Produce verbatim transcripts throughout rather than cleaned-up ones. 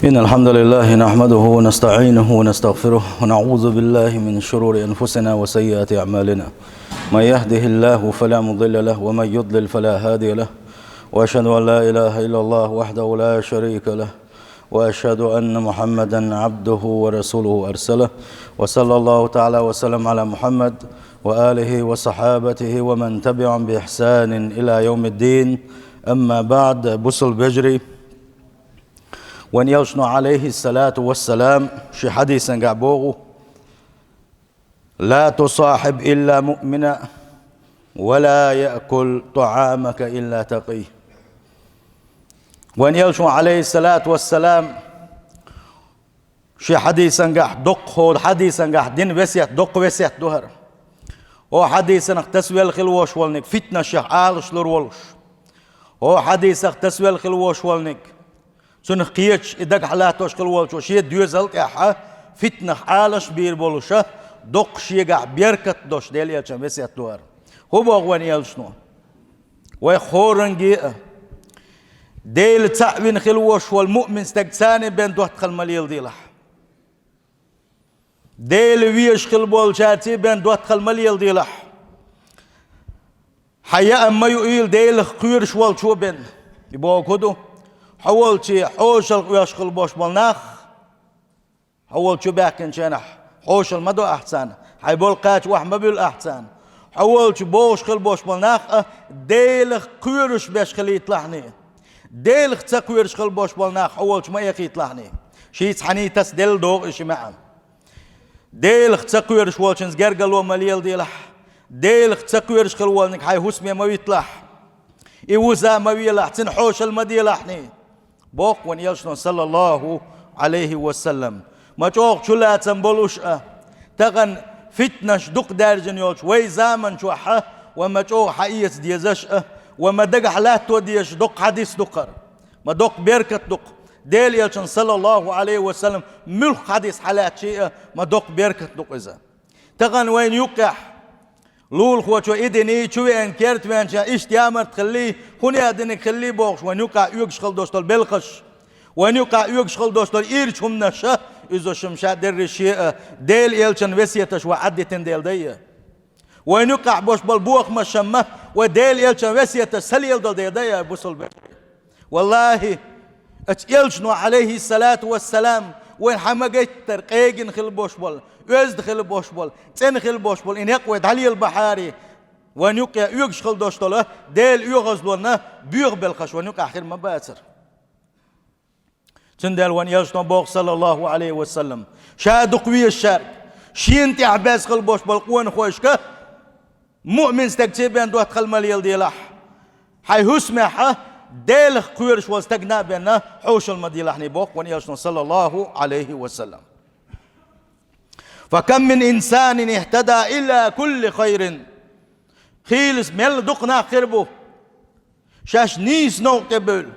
إن الحمد لله نحمده ونستعينه ونستغفره، ونعوذ بالله من شرور أنفسنا وسيئات أعمالنا. من يهده الله فلا مضل له، ومن يضلل فلا هادي له. وأشهد أن لا إله إلا الله وحده لا شريك له، وأشهد أن محمدا عبده ورسوله أرسله، وصلى الله تعالى وسلم على محمد وآله وصحابته ومن تبعهم بإحسان إلى يوم الدين. أما بعد، бусалба вежарий, вайн элчано, عليه الصلاة والسلام, ший хьадисангахь боху: «لا تصاحب إلا مؤمنا، ولا يأكل طعامك إلا تقي». Вайн элчано, عليه الصلاة والسلام, ший хьадисангахь доккха, хӀора хьадисангахь дина весет, доккха весет ду хӀара. ХӀокху хьадисах тасавелла хила волуш волниг, фитнашех Ӏалашлур волуш. ХӀокху хьадисах тасавелла хила волуш волниг, цунах кхеташ, и дагахь латтош хила волчо шен доьзал тӀехь фитнах Ӏалашбийр болуша, доккха шегахь беркат долуш Делан элчан весет ду хӀара. ХӀун боху вайн элчано? Вай хӀоранге а, Дела цхьаъ вина хила волуш волу муъмин стаг царна бен доттагӀалла ма леладелахь. Дела везаш хила болчаьрца бен доттагӀалла ма леладелахь. Хьан яа ма юийла Делах кхоьруш волчо бен. И бохург хӀун ду? Хьо волчу хьошалгӀа оьхуш хила болуш болу нах, хьо волчу баьхкинчу хенахь хьошалла ма до ахь царна, хьайн болу кхача охьа ма буьллу ахь царна. Хьо волчу бохуш хила болуш болу нах а Делах кхоьруш беш хилийталахьний. Делах ца кхоьруш хила болуш болу нах хьо волчу ма эхийталахьний. Шийца хьаний таса делла догӀу и ши маьӀна. Делах ца кхоьруш волчуьнца гергарло ма леладелахь. Делах ца кхоьруш хила волниг хьайн хӀусаме ма витталахь. И вуза ма велахь, цуьнан хьошалла ма делахьний. Боху вайн элчано, صلى الله عليه وسلم. Ма чӀогӀа чулацам болуш а, тахана фитнаш дукха даьржина йолчу вай заман чохь а, вай ма чӀогӀа хьаэца дезаш а, вай ма дагахь латто дезаш доккха хьадис ду хӀара. Ма доккха беркат ду-кх. Делан элчан, صلى الله عليه وسلم, муьлхха хьадис хьалаьцча а, ма доккха беркат ду-кх иза. Тахана вайна юккъехь лулахочо и диний, чу веана керта веанча иштта ямарта хиллий, хӀун а диниг хиллий бохуш, вайна юккъехь оьгуш хила долуш долу белхаш, вайна юккъехь оьгуш хила долуш долу ирчу хӀуманаш а, иза шимма ша дерриш а, Делан элчан весеташ вай Ӏаддитина дела дай а. Вайна юккъехь болуш болу бохамаш шимма вай Делан элчан весеташ ца леладала дела дай а, бусалба. Валлахи, оцу элчано, عليه الصلاة والسلام, вайна хьан ма-геттара къегина хила болуш болу, оьзда хила болуш болу, цӀена хила болуш болу и некъ вай дӀалелабахьара, вайна юккъе оьгуш хила долуш долу Делан оьгӀазлонан боьха белхаш вайна юккъехь хир ма бацара. Цундела вайн элчано боху, صلى الله عليه وسلم, ша дукха везачаьрга, шена тӀехь беза хила болуш болу къонахойшка, муъмин стаг церан бен доттагӀалла ма леладелахь. Хьайн хӀусамехь Делах кхоьруш волу стагна а бен хьошалла ма делахьний, боху вайн элчано, صلى الله عليه وسلم. فكم من إنسان اهتدى إلى كل خير. Хийлас мел дукха нах хир бу, шаьш нийса новкъа тӀе бевлла,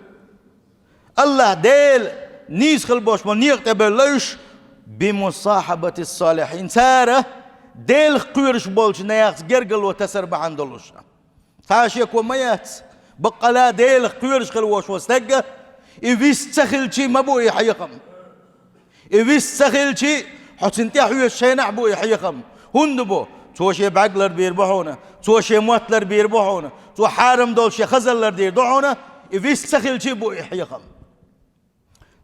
АллахӀ Дела нийса хила болуш болу некъа тӀе бевлла уьш, بمصاحبة الصالحين. Цара Делах кхоьруш болчу нахаца гергарло тасар бахьана долуш. Цхьа а шеко ма яц, баккъала Делах кхоьруш хила волуш волу стаг, и вист ца хилчий ма бу и хьехам. И вист ца хилчий, хьо цунна тӀехьоьжучу хенахь бу и хьехам. ХӀунда бу? Цо шен бӀаьрг ларбийр бу хьуна, цо шен мотт ларбийр бу хьуна, цо хьарам долуш шен хазалла лардийр ду хьуна, и вист ца хилчий бу и хьехам.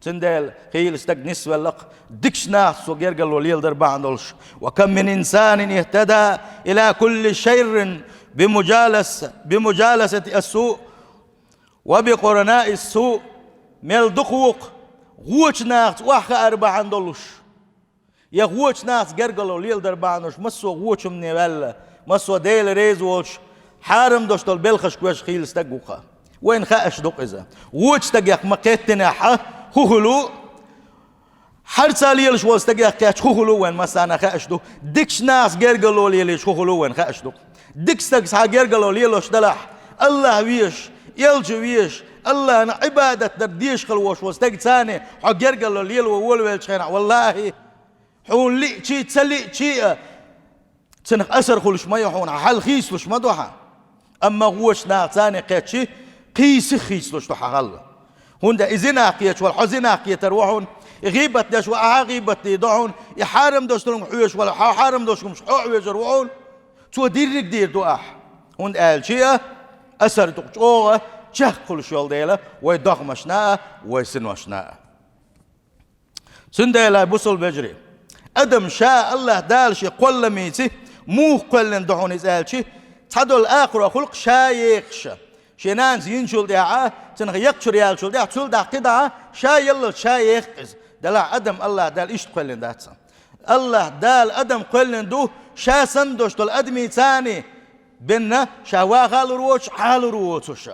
Цундела хийла стаг нисвелла-кх, дикачу нахаца цо гергарло леладар бахьана долуш. وكم من إنسان اهتدى إلى كل شر بمجالس-، بمجالسة السوء وبقرناء السوء. Мел дукха ву-кх вочу нахаца охьахаар бахьана долуш, я вочу нахаца гергарло леладар бахьана долуш, массо а вочу хӀумане ваьлла, массо а Дела реза волчу хьарам долуш долу белхашка веш хийла стаг ву-кх. Вайна хууш ду-кх иза. Вочу стагех ма кхеттинехь, хӀун хуьлу а, харцо лелаш волу стагех кхетча, хӀун хуьлу а вайна массарна хууш ду. Дикачу нахаца гергарло лелийча, хӀун хуьлу а вайна хууш ду. Дика стаг схьа гергарло лелош делахь, АллахӀ везаш, элча везаш, АллахӀна Ӏибадат дар дезаш хила волуш волу стаг царна хьо гергарло лело волавеллачу хенахь, валлахӀи, хьуна лиъчий а, ца лиъчий а, цунах асар хуьлуш ма ю хьуна, хьан хьал хийцалуш ма ду хьан. Амма вочу нахаца царна кхетча, кхин сиха хийцалуш ду хьан хьал. ХӀунда и зинах кхеташ вала, хьо зинах кхетар ву хьуна, и гӀийбат деш вала, ахьа гӀийбат дийр ду хьуна, и хьарам долчу хӀуманах хьоьжуш вала, хьо хьарам долчу хӀуманах хьо хьоьжур ву хьуна. Цо дерриг дийр ду ахь. ХӀунда аьлча а, асар дукха чӀогӀа чехка хуьлуш йолу дела, вай догӀмашна а, вай синошна а. Цундела, бусалба вежарий, адам ша АллахӀ Дала шен кхолламийци муха кхоьллина ду хьуна иза аьлча, цхьадолу акхарой хуьлу-кх ша ехаш. Шен нанас йинчул тӀаьхьа, цунах яккхачуьра яьллачул тӀаьхьа, цул дӀа кхидӀа ша яллалц ша ех-кх иза. Делахь адам АллахӀ Дала иштта кхоьллина дац. АллахӀ Дала адам кхоьллина ду, ша санна долуш долу адамийн царний бенна, ша ваха а лур воцуш, Ӏа а лур воцуш.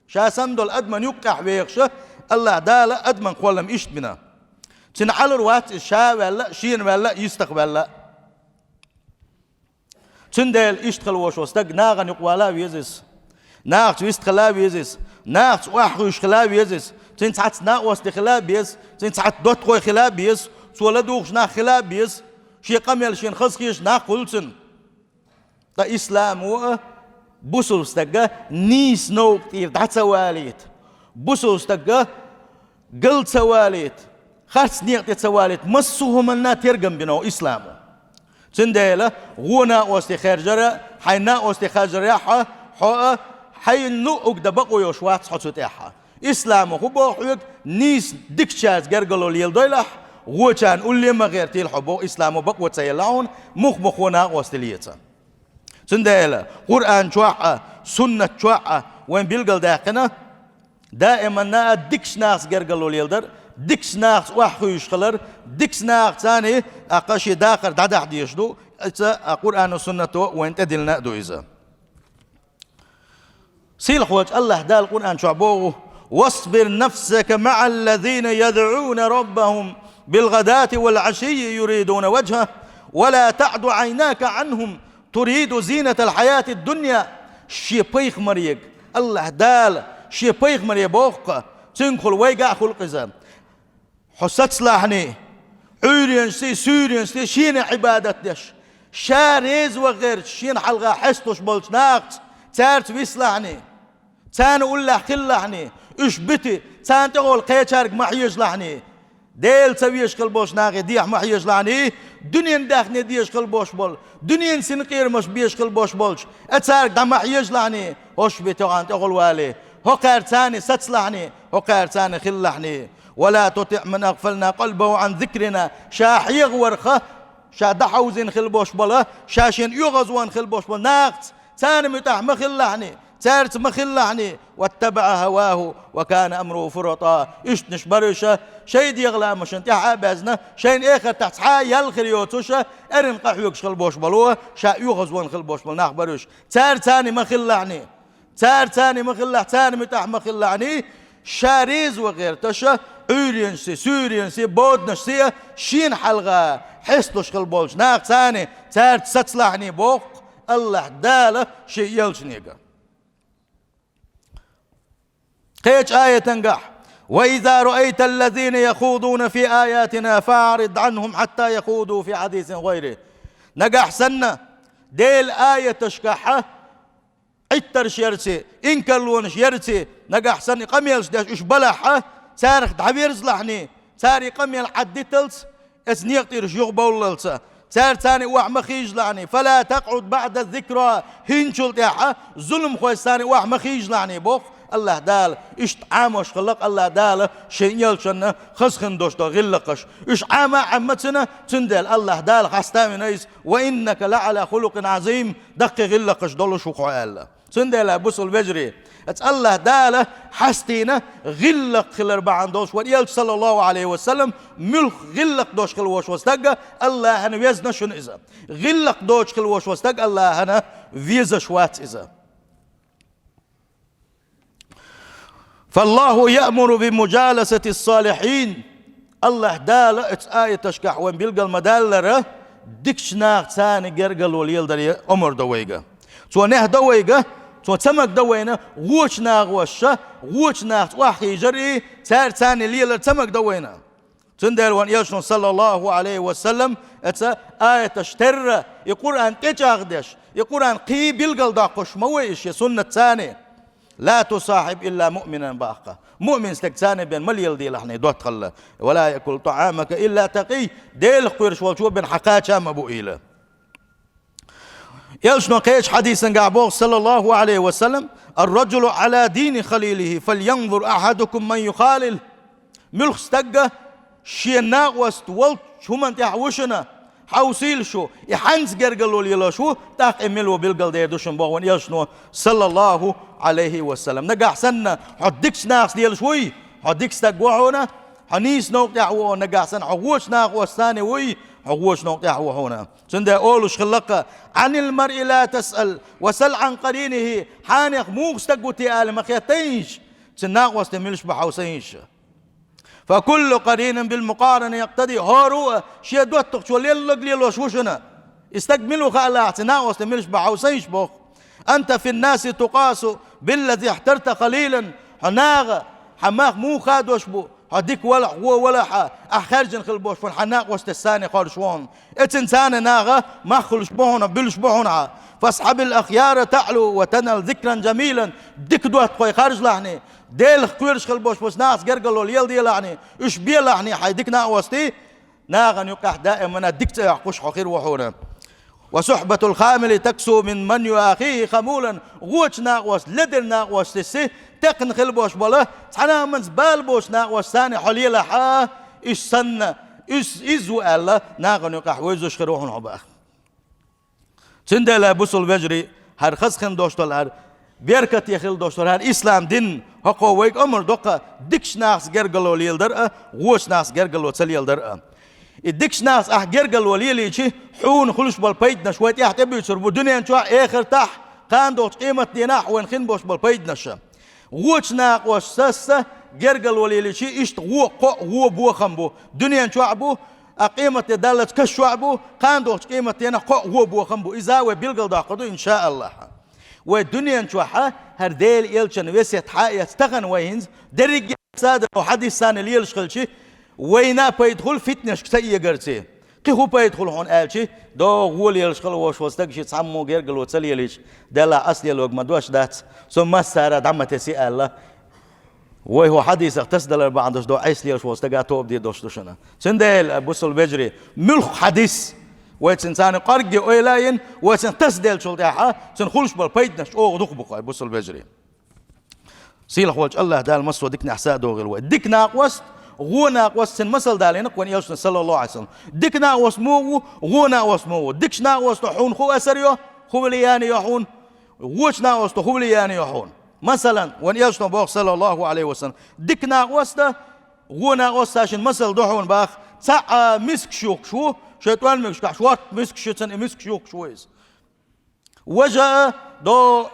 Ша санна долу адаман юккъехь вехаш, АллахӀ Дала адаман кхоллам иштта бина. Цуьнан Ӏа лур вац иза ша а ваьлла, шена ваьлла, йистах ваьлла. Цундела иштта хила волуш волу стаг нахана юкъа вала а веза иза. Нахаца вист хила а веза иза. Нахаца охьахуьйсуш хила а веза иза. Цуьнан цхьацца накъостий хила а беза. Цуьнан цхьацца доттагӀой хила а беза. Цо ладугӀуш нах хила а беза. Шен къамел шена хазахеташ нах хуьлу цуьнан. Ткъа исламо а бусалба стага нийса новкъа тӀера дӀа ца валийта, бусалба стага гал ца валийта, харц некъа тӀе ца валийта, массо а хӀуманна тергам бина исламо. Цундела вон накъостий хаьржара, хьайн накъостий хаьржарехь а, хьо а, хьайна луъург дан бакъо йолуш вац хьо цу тӀехь. Исламо хӀун боху хьоьга, нийса дикачаьрца гергарло леладойла ахь, вочарна улле ма гӀертийла хьо боху, исламо бакъо ца елла хьуна, муха-муха вон накъостий леца. Цундела Къуръан чохь а, суннат чохь а вайн билгалдаьккхина, даиманна а дикачу нахаца гергарло леладар, дикачу нахаца охьахуьйсуш хилар, дикачу нахаца царна а кхин шен дахар дӀадахьа дезаш ду, иза а Къуръано, суннато вайна тӀедиллина а ду иза. Сийлахьчу АллахӀ Дала Къуръан чохь боху: «واصبر نفسك مع الذين يدعون ربهم بالغداة والعشي يريدون وجهه ولا تعد عيناك عنهم تريد زينة الحياة الدنيا». Шен пайхамарега, АллахӀ Дала шен пайхамаре боху-кх, цуьнгахула вайга а хуьлу-кх иза. Хьо сацлахьний, Ӏуьйренашций, суьйренашций шена Ӏибадат деш, ша реза ван гӀерташ шена хьалха хьесталуш болчу нахаца, цаьрца вислахьний, царна уллехь хилалахьний, уьш бити, царна тӀехула кхечаьрга ма хьежалахьний, Дела ца везаш хила болчу нахе дехьа ма хьежалахьний, дуьненан даьхни дезаш хила болуш болу, дуьненан синкъерамаш безаш хила болуш болчу, а цаьрга дӀа ма хьежалахьний, хӀорш бити хьо царна тӀехула валий, хӀокхаьрца царна сацлахьний, хӀокхаьрца царна хилалахьний. «ولا تطع من أغفلنا قلبه عن ذكرنا». Ша хьехаварх, ша дӀахьовзийна хила болуш болу, ша шена оьгӀазвахна хила болуш болу нахаца, царна муьтӀахь ма хилалахьний, цаьрца ма хилалахьний. «واتبع هواه وكان أمره فرطا». Ишттанаш бара уьш, шайн дегӀан ламазашна тӀаьхьа а баьзна, шайна эхартахь цхьа а ял хир йоцуш, эрна къахьоьгуш хила болуш болу, ша оьгӀазвахна хила болуш болу нах бара уьш. Цаьрца царна ма хилалахьний. Цаьрца царна ма хилалахь, царна муьтӀахь ма хилалахьний, ша реза ван гӀерташ, Ӏуьйренашций, суьйренашций, боданашций а шена хьалха хьесталуш хила болчу нахаца царна, цаьрца сацлахьний боху-кх АллахӀ Дала шен элчанега. Кхечу аятангахь: «وإذا رأيت الذين يخوضون في آياتنا فأعرض عنهم حتى يخوضوا في حديث غيره». Нагахь санна Делан аяташкахь Ӏиттарш ярций, инкарлонаш ярций, нагахь санна и къамелаш деш уьш балахь а, царах дӀаверзалахьний, цара и къамел Ӏаддиталц, эца некъа тӀера уьш юхабовллалца, цара царна охьа ма хийлахьний, «فلا تقعد بعد الذكرى», хӀинцул тӀаьхьа зуламхойс царна охьа ма хийлахьний, боху АллахӀ Дала. Иштта Ӏамош хиллакх АллахӀ Дала шен элчанна хаза хин долуш долу гӀиллакхаш. Уьш Ӏама а Ӏемма цуьнан, цундела АллахӀ Дала хьаставина иза: «وإنك لعلى خلق عظيم», даккхий гӀиллакхаш долуш ву хьо аьлла. Цундела, бусалба вежарий, эца АллахӀ Дала хьастийна гӀиллакх хилар бахьана долуш вайн элча, саллаллаху Ӏалайхи ва саллам, муьлхха гӀиллакх долуш хила волуш волу стаг АллахӀана везна шуна иза. ГӀиллакх доцуш хила волуш волу стаг АллахӀана везаш вац иза. «فالله يأمر بمجالسة الصالحين». АллахӀ Дала эца аяташкахь вайн билгал ма-даллара, дикачу нахаца царна гергарло леладаре омар до вайга. Цо нехь до вайга, цо ца магадо вайна, вочу нахаца, вочу нахаца охьахийжар и, цара царна лелар ца магадо вайна. Цундела вайн элчано, саллаллаху Ӏалайхи ва саллам, эца аяташ терра, и Къуръан тӀечӀагӀдеш, и Къуръан кхин билгал доккхуш ма вай и шен суннат царна. «لا تصاحب إلا مؤمنا», баккха. Муъмин стаг царна бен ма леладелахь хьуна доттагӀалла. «ولا يأكل طعامك إلا تقي», Делах кхоьруш волчо бен хьа кхача ма бу уйла. Элчано кхечу хьадисангахь боху, саллаллаху Ӏалайхи ва саллам: «الرجل على دين خليله فلينظر أحدكم من يخالل». Муьлхха стаг шен накъост волчу хӀуманна тӀехь ву шуна, хьовсийла шу, и хьаьнца гергарло лелош ву, тӀаккха и мила ву билгалдер ду шуна боху вайн Элчано, саллаллаху Ӏалайхи ва саллам. Нагахь санна хьо дикачу нахаца лелаш вуй, хьо дика стаг ву хьуна, хьо нийса новкъа тӀехь ву хьуна, нагахь санна хьо вочу накъостана вуй, хьо вочу новкъа тӀехь ву хьуна. Цундела олуш хилла-кх: «عن المرء لا تسأل وسل عن قرينه». Хьенех муха стаг ву те ала ма хеттайша, цуьнан накъостий муьлш бу хьовсийша. «فكل قرين بالمقارنة يقتدي». ХӀора а шен доттагӀчо лелларг лелош ву шуна. И стаг мила ву хаалахь, цуьнан накъостий муьлш бу хьовсийша боху. «أنت في الناس تقاس بالذي احترت خليلا». Хьо наха, хьан мах муха хадош бу? Хьо дика валахь, вон валахь, ахь хаьржина хила болуш ву хьан накъосташца хоржуш ву хьуна. Эццахь царна наха мах хуьлуш бу хьуна, буьлуш бу хьуна хьан. «فاصحب الأخيار تعلو وتنل ذكرا جميلا». Дика доттагӀий харжалахьний, Делах кхоьруш хила болуш болчу нахаца гергарло леладелахьний, уьш белахьний хьайн дика накъостий, нахана юкъахь даимана дика цӀе йоккхуш хьо хир ву хьуна. «وصحبة الخامل تكسو من من يؤاخيه خمولا». Вочу накъост, ледара накъостий, текхна хила болуш болу, цхьана а хӀуманца бала боцу накъостана хьо лелахь, уьш санна, уьш иза ву аьлла, нахана юкъахь вевзаш хир ву хьуна хьо боху. Цундела, бусалба вежарий, хӀара хаза хин долуш долу, хӀара беркате хила долуш долу, хӀара ислам дин, хӀокхо вайга омра до-кх дикачу нахаца гергарло леладар а, вочу нахаца гергарло ца леладар а. И дикачу нахаца ахь гергарло лелийча, хьуна хуьлуш болу пайданаш вай тӀехь тӀебуьйцур бу дуьнен чохь а, эхартахь а, кхана долчу къематдийнахь а вайна хин болуш болу пайданаш. Вочу накъосташца гергарло лелийча, иштта вон, кхоъ, вон бохам бу. Дуьнен чохь а бу, а къематде даллалц каш чохь а бу, кхана долчу къематдийнахь кхоъ, вон бохам бу. Иза вай билгалдоккхур ду, иншааллахь. Вай дуьнен чохь а хӀара Делан Элчанан весет хьаэца тахана вай хӀинца дерриге а садаро хьадисана лелаш хилча, вайна а пайда хуьлу фитнашка ца эгарца. Кхин хӀун пайда хуьлу хьуна аьлча, догӀу вон лелаш хила волуш волу стаг шен цхьаммо гергарло ца лелийча, Делахь ас лелорг ма дош дац, со массара а дӀа ма тесий аьлла. Вай хӀокху хьадисах тасадалар бахьана долуш догӀу Ӏеса лелаш волу стага тоба де долуш ду шуна. Цундела, бусалба вежарий, муьлхха хьадис вай цуьнан царна къоргге ойла а йина, вай цуьнан тасаделлачул тӀаьхьа цуьнан хуьлуш болу пайданаш чӀогӀа дукха бу-кх, бусалба вежарий. Сийлахь волчу АллахӀ Дала массо а диканехь са а догӀийла вай. Дика накъост, вон накъост, цуьнан масал далийна-кх вайн Элчано, саллаллаху Ӏалайхи ва саллам. Дика накъост муха ву, вон накъост муха ву? Дикачу накъосто хьуна хӀун асар йо, хӀун влияние йо хьуна? Вочу накъосто хӀун влияние йо хьуна? Масалан, вайн Элчано боху, саллаллаху Ӏалайхи ва саллам, дика накъоста, вон накъоста шен масал ду хьуна боху. Цхьаъ а мискаш юхкуш ву, шайн тӀоьммигашкахь шортта мискаш ю цуьнан, и мискаш юхкуш ву иза. Важа а до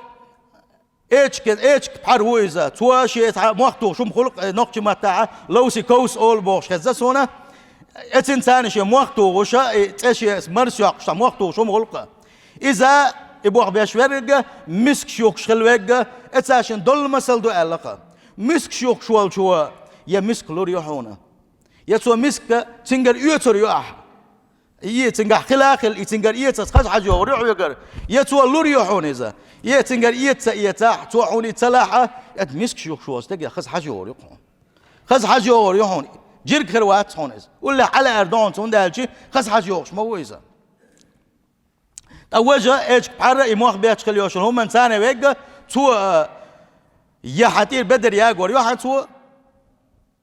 эчка, эчка пхьар ву иза. Цо шен цхьа мох тухуш хӀума хуьлу-кх, нохчийн маттахь ловси ковс олу бохуш хезна суна. Эццахь царна шен мох тухуш, и цӀе шен марса йоккхуш цхьа мох тухуш хӀума хуьлу-кх. Иза, и мох беш верг, мискаш юхкуш хила верг, эццахь шен долу масал ду аьлла-кх. Мискаш юхкуш волчо я миска лур ю хьуна, я цо миска цуьнгара оьцур ю ахь. И цуьнгахь хила а хилла, и цуьнгара эцарца хаза хьажа йогӀур ю хьоьгара. Я цо лур ю хьуна иза, я цуьнгара эца ца эцахь, цо хьуна и ца лахь а, эта мискаш юхкуш волу стаг я хаза хьажа йогӀур ю хьуна. Хаза хьажа йогӀур ю хьуна. Жирг хир вац хьуна иза. Уллехь хьалаара ду хьуна, цундела аьлча хаза хьажа йогӀуш ма ву иза. Ткъа важа, эчка пхьар а, и мох беш хила йолуш йолу хӀуманна царна верг, цо, а, я хьан тӀера бедар ягор ю хьан цо,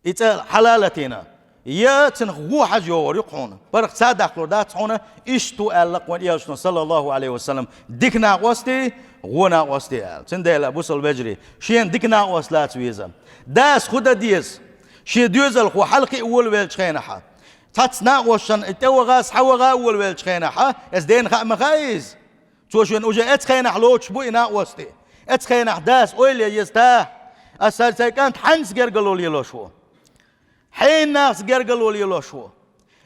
и цӀа хьала а латийна, я цуьнах вон хьажа йогӀур ю-кх хьуна. ПаргӀат ца даккхалур дац хьуна, иштта ву аьлла-кх вайн Элчано, саллаллаху Ӏалайхи ва саллам, дика накъостий, вон накъостий аьлла. Цундела, бусалба вежарий, шена дика накъост лаца веза. Дас хӀун дан деза? Шен доьзалхо хьалакхиа волавеллачу хенахь, цхьацца накъосташна и тӀеваха, схьаваха а волавеллачу хенахь, иза дена хаа ма хаьа иза. Цо шена уже эцу хенахь лоцуш бу и накъостий. Эцу хенахь дас ойла ян еза: «Та, ас хӀара сайн кӀант хьаьнца гергарло лелош ву? Хьенан нахаца гергарло лелош ву?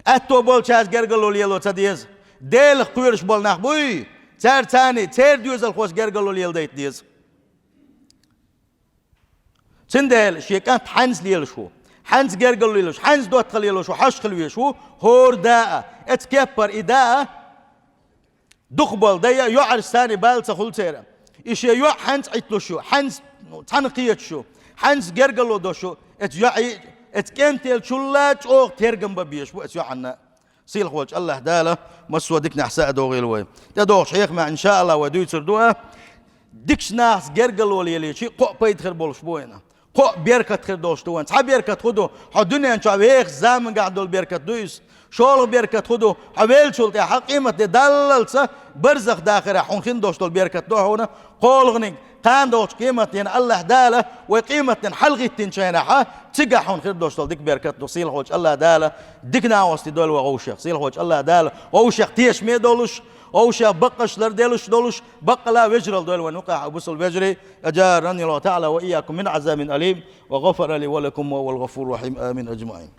Аьтто болчаьрца гергарло лело ца деза. Делах кхоьруш болу нах буй, цара царний, церан доьзалхоша гергарло леладайта деза». Цундела шен кӀант хьаьнца лелаш ву, хьаьнца гергарло лелаш, хьаьнца доттагӀа лелаш ву, хьожуш хила везаш ву хӀора да а, эцу кеппара и да а, дукхахболу дай а, йоӀаршцаний бала ца хуьлу церан. И шен йоӀ хьаьнца Ӏитталуш ю, хьаьнца, ну, цхьаьна кхеташ ю. ХӀанз гергарло долуш шу, эцу йоӀи, эцу кӀентеллачул а чӀогӀа тергам бан безаш бу эцу йоӀанна. Сийлахь волчу АллахӀ Дала массо а диканехь са а догӀийла вай. ТӀедогӀучу хьехамехь, иншааллахӀ, вай дуьйцур ду а, дикачу нахаца гергарло лелийча, кхоъ пайда хир болуш бу вайна. Кхоъ беркат хир долуш ду вайна. Цхьа беркат хӀун ду? Хьо дуьнен чохь вехачу замангахь долу беркат ду иза. ШолгӀа беркат хӀун ду? Хьо веллачул тӀаьхьа къематде даллалца барзах дахарехь хьуна хин долуш долу беркат ду хьуна. КхоалгӀаниг, кхана долчу къематдийнахь АллахӀ Дала вай къематден хьалахӀиттинчу хенахь, цигахь хьуна хир долуш долу дика беркат ду. Сийлахь волчу АллахӀ Дала дика накъостий дойла вай вовшех. Сийлахь волчу АллахӀ Дала вовшех тешаме долуш, вовшех баккъаш ларделаш долуш, баккъала вежаралла дойла вайн юкъахь, бусалба вежарий. أجارني الله تعالى وإياكم من عذاب أليم، وغفر لي ولكم وهو الغفور الرحيم. آمين أجمعين.